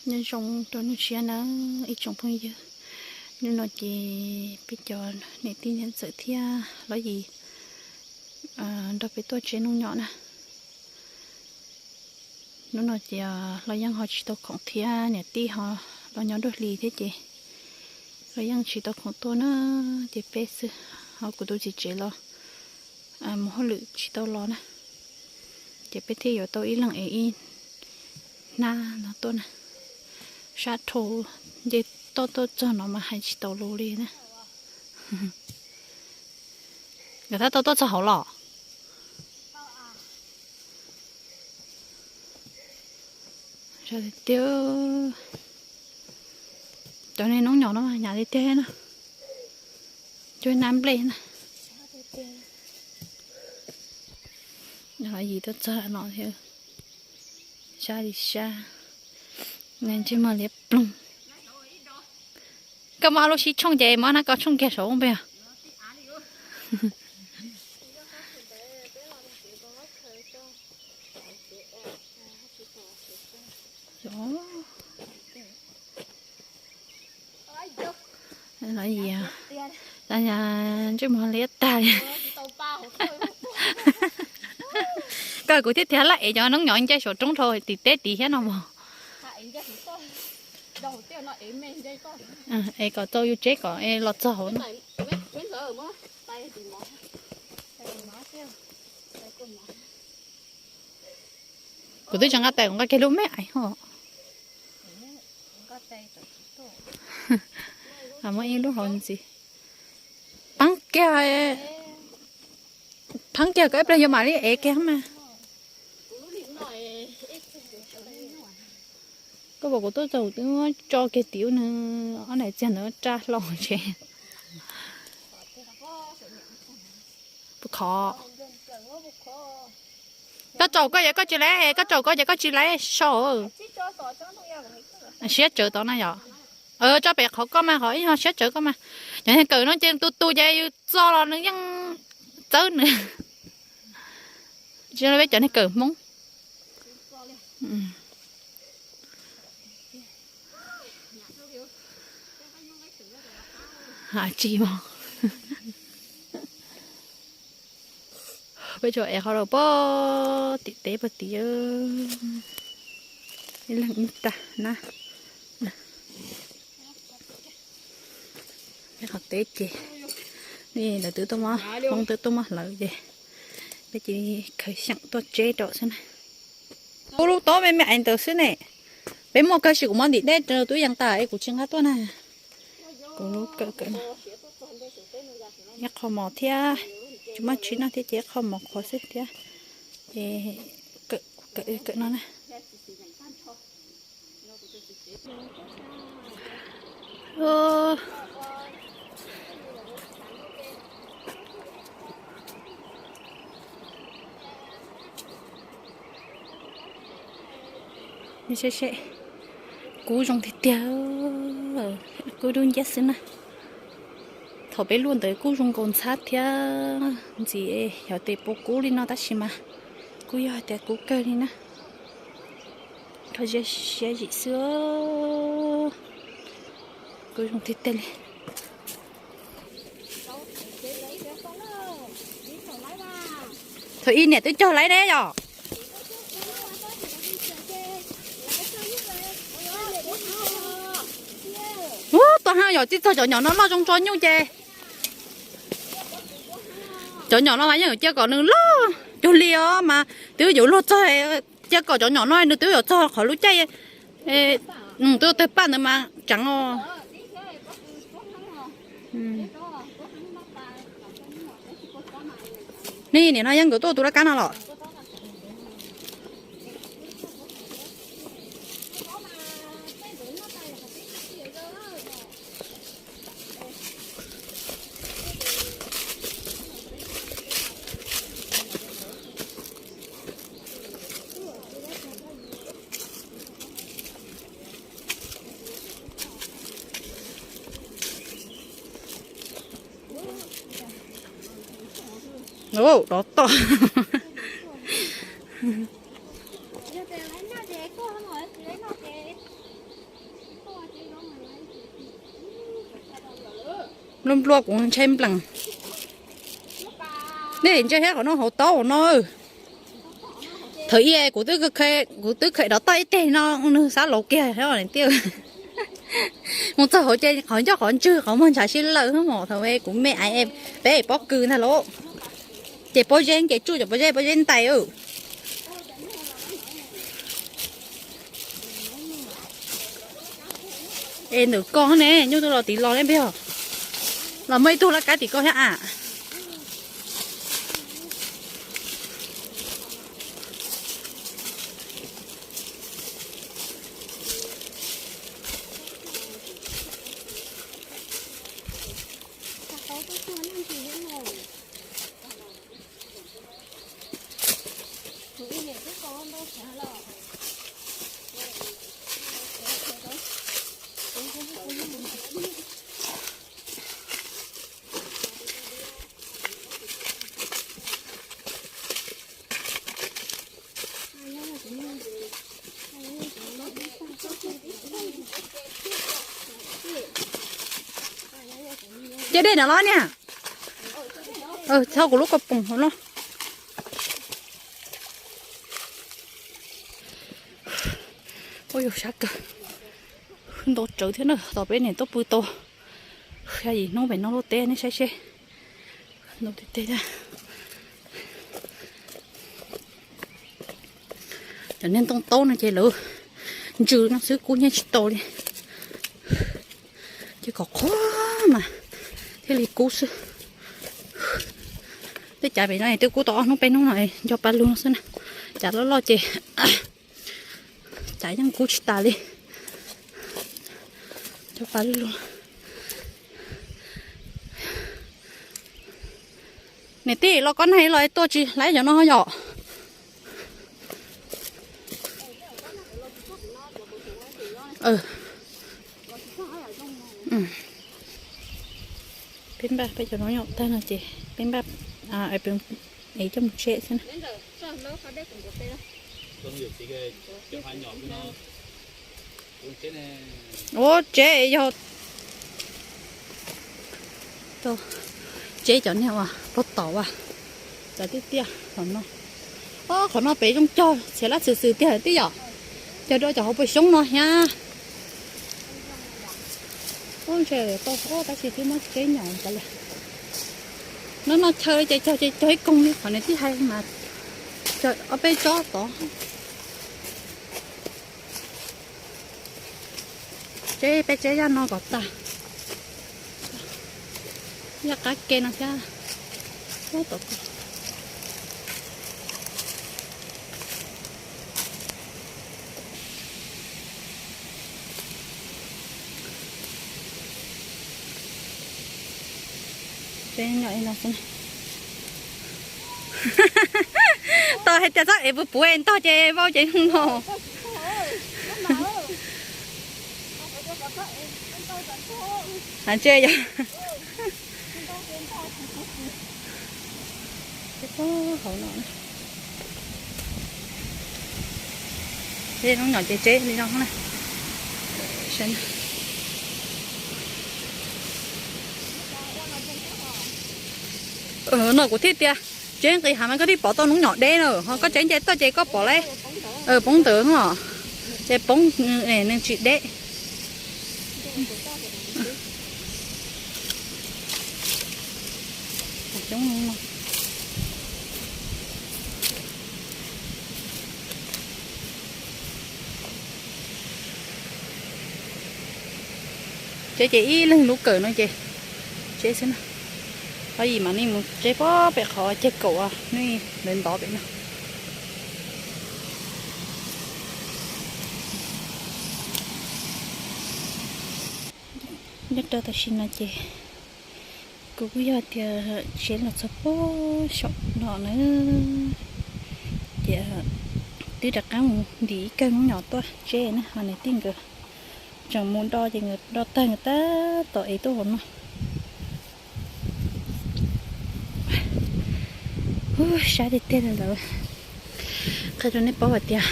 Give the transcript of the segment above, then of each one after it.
Nyob zoo rau hnub tshiab na ib tsoom phooj ywg. Hnub no ces peb cov niam tij niam ntxawm thiab los yim nrog peb tuaj tseb noob nyob na. Hnub no ces los yeej ho tsis tau khoom thiab niam tij ho los nyob nruab hlis thiab ces los yeej tsis tau khoom tuaj na. Ces peb xwb, ho kuv tus txiv tsev los mus hauj lwm tsis tau los na. Ces peb thiaj yuav tau ib leeg ev ib hnab no tuaj na. Sab dhau, nce toj tuaj txog no mas hais tsis tau lus li na. Nkawd tab tom tuaj txog hauv los? Tiag, cov niag noob nyob no hnyav tiag tiag na. Cuag hnab nplej na. Los yim tuaj txog no thiab. Sab li sab, ntsej muag liab ploog. Koj muab ob lub sib tshooj ces muab hnab ko tshooj kiag saum npe os. Los yim, ntsej muag liab tag li. Koj kuv thiaj tias laj ev cov noob nyob nce saum roob rau tim teb tid thiab no mog. Es kom txaus yus tsev kom los txog hauv no. Kuv twb tsis nqa tais, kuv nqa kiag lub me ais ho. Muab ib lub hauv ntxiv. Pheeb kiag, pheeb kiag kom ib pliag yuav mam li ev kiag mas. Koj pom kuv tuaj txog twb tso kiag tim ub nws ob daim txiag ntawd raj hlau tsev. Khov. Koj tsaum koj ces koj tsis laiv, koj tsaum koj ces koj tsis laiv sau. Siab tsawv tod na yom. Tso pem qhov koj mas, qhov ib ho siab tsawv koj mas. Cov niag kawm no ces tu tu ces yus txo los nws yeej txawb nws. Tsis peb cov niag kawm Hmoob. Tsis mog. Peb tsuas ev qhov rau pog tim teb pog tid. Ib leeg ib tag na. Peb qhov teb ces nej lawv twb tuaj muab, Hmoob twb tuaj muab hlawv ces peb cia li khaws xyeem tuaj tseb rau xwb na. Kuv lub tob me me ais ntawd xwb ne. Peb muaj kawg, sis kuv muab ntim dej rau twb yees tas es kuv tsis nqa tuaj na. Kuv lub kawm kawm no, ib qho mos thiab, tsis muaj tsi no thiab ces ib qho mos qhuav xwb thiab. Ces kawm no na. Seb seb, kub zoo tiag tiag, kub dub nciab xwb na. Thaum peb luaj ntawd kub zoo nkaus ntxhab thiab ntxiv, yog tias puas kub li no tab sis mas kuj yog hais tias kub kawg li na. Kho siab siab zim xwb, kub zoo tiag tiag li. Thaum ub niam twb cog laiv ne yom. Ub, tua ha yom, txij txog cov nyom no loj zoo tso nyuj ces. Cov nyom no mas yeej yuav cia kom nws loj cuag li os mas twb yuav luag txog, cia kom cov nyom no nws twb yuav txog qhov lub caij, twb tawg paj ntawd mas tseev os. Nej nim no yeej nkawd tuaj tus laj kab no los. Dov toj. Nplua nplua kuv ntshai nplees. Nej ntsia thiab qhov no hauv taub no. Thaum ub kuv twb kheev rov toj ib teg no, nws xav laus kiag tiag. Mus txog hauv ces qhov ncauj qhov ntswg qhov muag ntshav sib lawm mos. Thaum kuv me aiv peb pob kws ntag lauj. Ces pob zeb ces tsuj cov pob zeb, pob zeb ntais. Es ntawm ko ne, nyuj twb los tim los ne, peb los muaj ib tug laj kab tim ko thiab a. Cia dej no los niag. Txhob kuv lub koj poom hauv no. Ua yog sab kawg, ntau tsawv thiab na, tos peb niam tuaj pw tau xya yim hnub pem no luaj teb nej saib seb. Ntau tiag tiag. Cov niag ntoo taub no ces lawv ntsws no xwb kub nyiaj tsis tau li. Ces kom qhuav mas thiaj li kub xwb. Tej cav pem no twb kub tau ob hnub peb hnub no, nco pa lug no xwb na. Cav loj loj ces cav yeej kub tsis tas li. Nco pa lug. Niam tij los koj neeg los tuaj tsis laib cov no yom? Peb npaj peb cov no nyom tag no ces peb npaj es coj mus tseb xwb na. Ua tsev yog tsev cov niag uas pog tom as, cov tiaj tiaj qhov no. Qhov no pem zoo cog txhiav lab xwm xwm tiag tij yom. Cog rau cov hauv paus xyoob no thiab. Ub, ntshe tau tab sis twb muab tseb nyom tas li. No no chaw ces cog ces cog ib koog li qhov niam tij hais mas, ob peb tsob tod. Tseb peb tseb zaj no kom tag. Zaj qab ke no thiab. Peb nyob no xwb. Tau hais tias txhob ev puv puv es ntog ces vau ces no. Has ntse yog hauv no. Peb lub nyom ces tseb li no na. No kuv thiaj tias tseb nqis hav mas koj thiaj pom tau noob nyom deb na, ho koj tseb nce toj ces koj pom lawm. Poob ntawd no, ces poob, nws tsis deb. Tseb ces ib leeg lub kawm no ces tseb xwb na. Ob yim mas nej mus tseb pem qhov ceg kaum, nej lawv ntov pem no. Nyob rau tam sim no ces kuv kuj yog tias tseb los txog pem saum no na, ces twb rov qab mus ntim ib kawg noob nyom tuaj tseb na, ho niam tij nkawd tseem mus do ces nkawd do tag nkawd tab tom ev tuaj hauv no. Sab tiag tiag li lawm. Qhia rau nej paub hais tias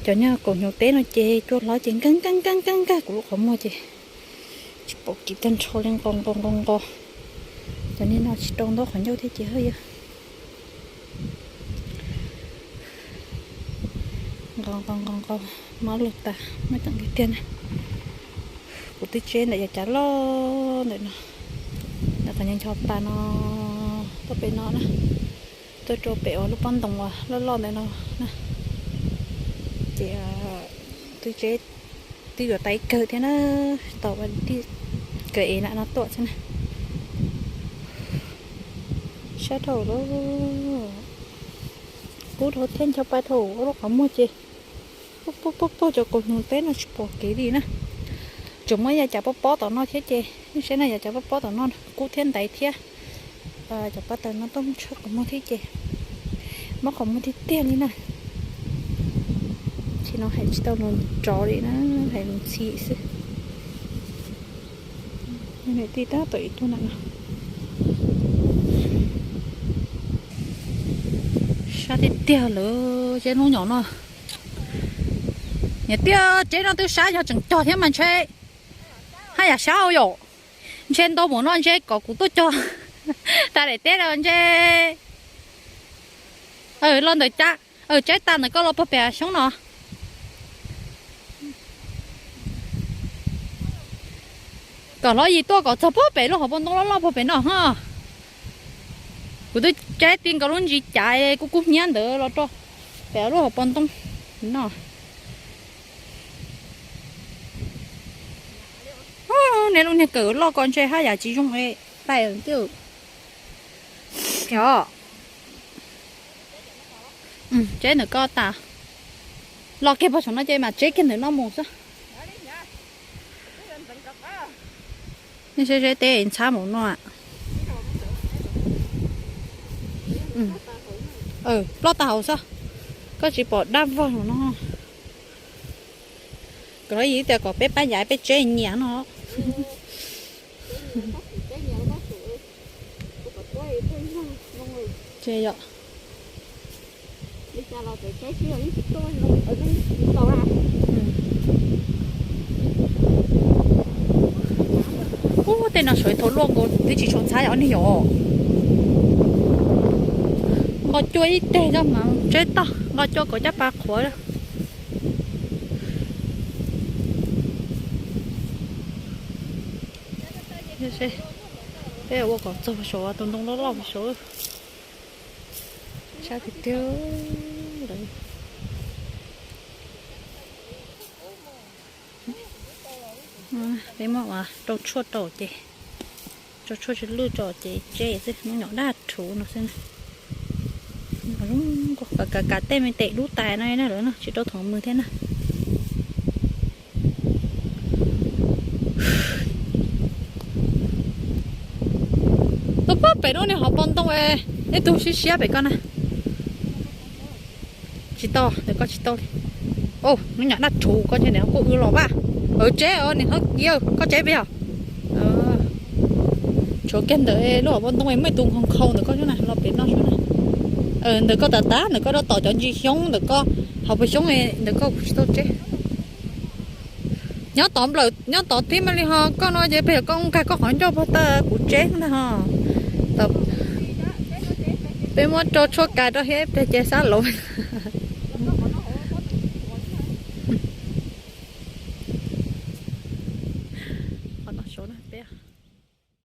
cov niag kaum hnyuv teb no ces cua hlob ces nkag nkag nkag nkag nkag kuv lub qhov muag ces Tsis pom kev tag nrho li, nqos nqos nqos nqos. Cov niag no tsis rau ntaub qhov ncauj thiab ces yog nqos nqos nqos nqos, mob lug tas, mob ceem tiag tiag na. Kuv twb tseb ntawm yav cav loj ntawm no, ntawm qhov ncho pas no, tuaj pem no na, tuaj rau pem uas lub pob ntoo uas loj loj ntawm no na. Ces twb tseb, twb yuav tau ib kawm thiab na, tau kawm ev na no tuaj xwb na. Sab dhau lawm, kub dhau thiab, ncho pas dhau lub qhov muag ces pug pug pug, cov kaus hnyuv teb no tsis pom kev li na. Tseem muaj yav cav pob pob tom no thiab ces, nej saib na, yav cav pob pob tom no kub thiab ntaiv thiab. Cov pas taws no tuaj muab tshawb qhov muag thiab ces mob qhov muag tiag tiag li na. Tsis no hais tsis tau lus rov li na, hais lus ntxhi xwb. Niam tij tab tom ib tug na no. Sab tiag tiag lawm ces hnub nyob no. Niam tij, tseb no twb sab yog tseem cog thiab mas ntshe haj yam sab yom. Ntshe ntau mus no ntshe kom kuv tuaj cog tas daim teb los ntshe los ntawm cab, tseb tas ntawm koj los puag pem xyoob no. Kom hlob Yis tuaj kom txog puag pem lub hauv paus ntoo loj loj puag pem no ho. Kuv twb tseb ti nkaus lub ntsis cav kub kub hnyiab ntawd los rau pem lub hauv paus ntoo no. Nej lub niag kawm loj ko ntshe haj yam tsis zoo li pais tij. Tseb ntawm koj tas, los kiag puag saum no ces mam tseb kiag ntawm no mus xwb. Nej saib saib teb ntxhab mus no. Ploj tag hauv xwb, koj tsis pom dab vog no. Kom hlob Yis tias kom peb pab yav peb tseb nyias no. Ces yom. Ub, tej no sawv thaum luaj nkaus twb tsis tshua ntxhab ob niag yom. Nqos cua ib teg coj mas tseb toj, nqos cua kom caj pas qhuav. Peb ua kom txog saum tus ntoo loj loj saud. Sab tiag tiag. Peb muab ua rau tshuaj rau ces, rau tshuaj tsis lwj rau ces tseb xwb, hnub nyob dab rhuv no xwb. Kav kav tej me tes dub tais no na, lawv no tsis rau thov mws thiab na. Tuaj pab pem lub niag hauv paus ntoo, ib tug siab siab pem koj na. Tsis tau, ntawm koj tsis tau li. Ub, hnub nyob dab rhuv koj ntshe niam kuj wb los vaj. Tseb os niam hlob Yis, koj tseb peb os. Tshuav kiag ntawm lub hauv paus ntoo muaj ib tug nkhaus nkhaus ntawm koj xwb na, los pem no xwb na. Ntawm koj tas tas, ntawm koj rau tom cov ntsis xyoob ntawm koj, hauv paus xyoob ntawm koj kuv tsis tau tseb. Nyob tod nplawm nyob tod tib mas li ho, koj no ces peb yog koj nkag koj qhov ncauj puag ta kuv tseb ntag ho. Peb muab rau tshuaj kav rau thiab peb ces xab lauv. Qhov no saud na peb.